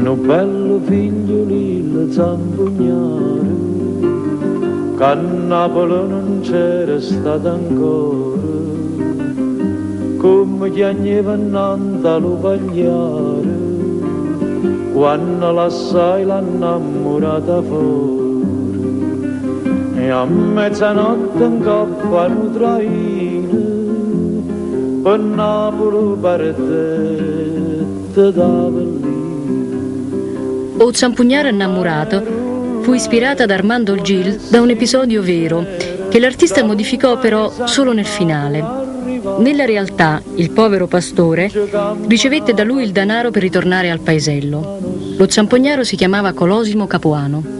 Nu bello figliulillo zampugnaro, che a Napoli non c'era stato ancora, come chiagneva innante a lu pagliare, quando lassai l'innamorata fuori. E a mezzanotte in coppa nu traino, per Napoli partette da Avellino. O Zampugnaro innamorato fu ispirata da Armando Gil da un episodio vero, che l'artista modificò però solo nel finale. Nella realtà, il povero pastore ricevette da lui il denaro per ritornare al paesello. Lo zampognaro si chiamava Colosimo Capuano.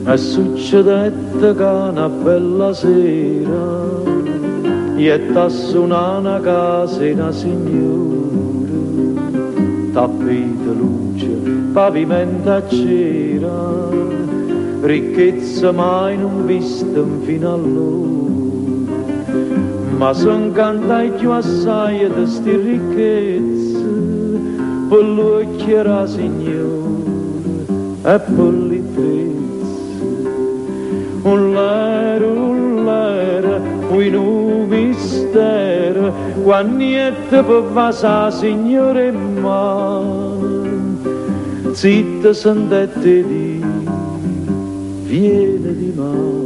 E succedette che una bella sera Ietta a suonare una casa e una signora, tappeto luce, pavimento a cera, ricchezza mai non vista fino allora. Ma son cantai più assai di sti ricchezze, per l'occhio era signora e per le trezze. Un lero, fu un mistero, quando niente per vasare signore in mano. Zitta sentette di, viene di mano.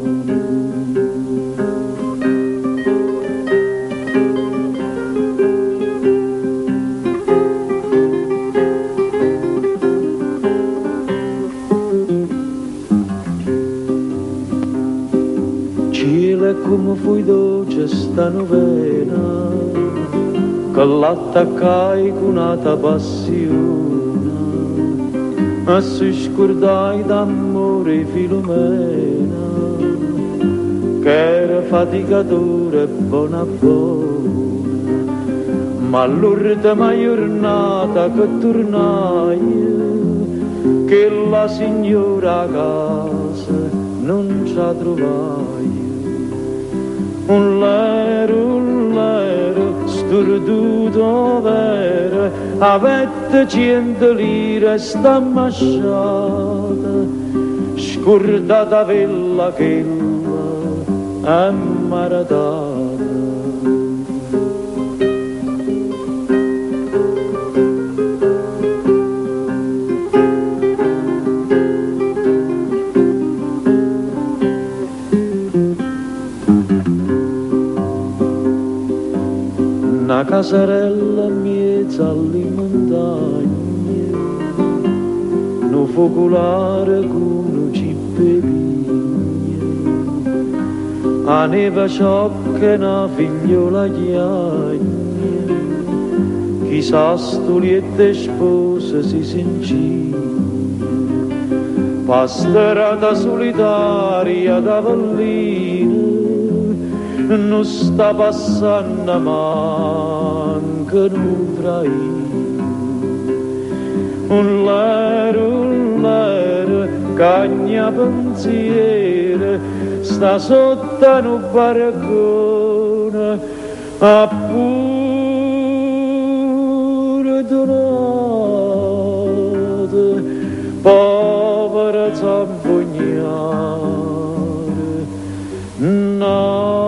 Cielo come fu dolce sta novena, che l'attaccai con una passione, e si scordai d'amore Filomena, che era faticatore e buona buona. Ma l'ultima giornata che tornai, che la signora a casa non ci trovai. Un lero, storduto vero, avette 100 lire sta masciata, scordata vella che è maratata. Una casarella in mezzo alle montagne, un focolare con un cippe pigne, a neve sciocca una figliola chiagne, chissà sto lietto sposa si s'incigna, pastorata solitaria da Avellino, non sta passando manco un traino. Un lero, cagna pensiero, sta sotto un barcone, a pure donato, povera zampognare, no.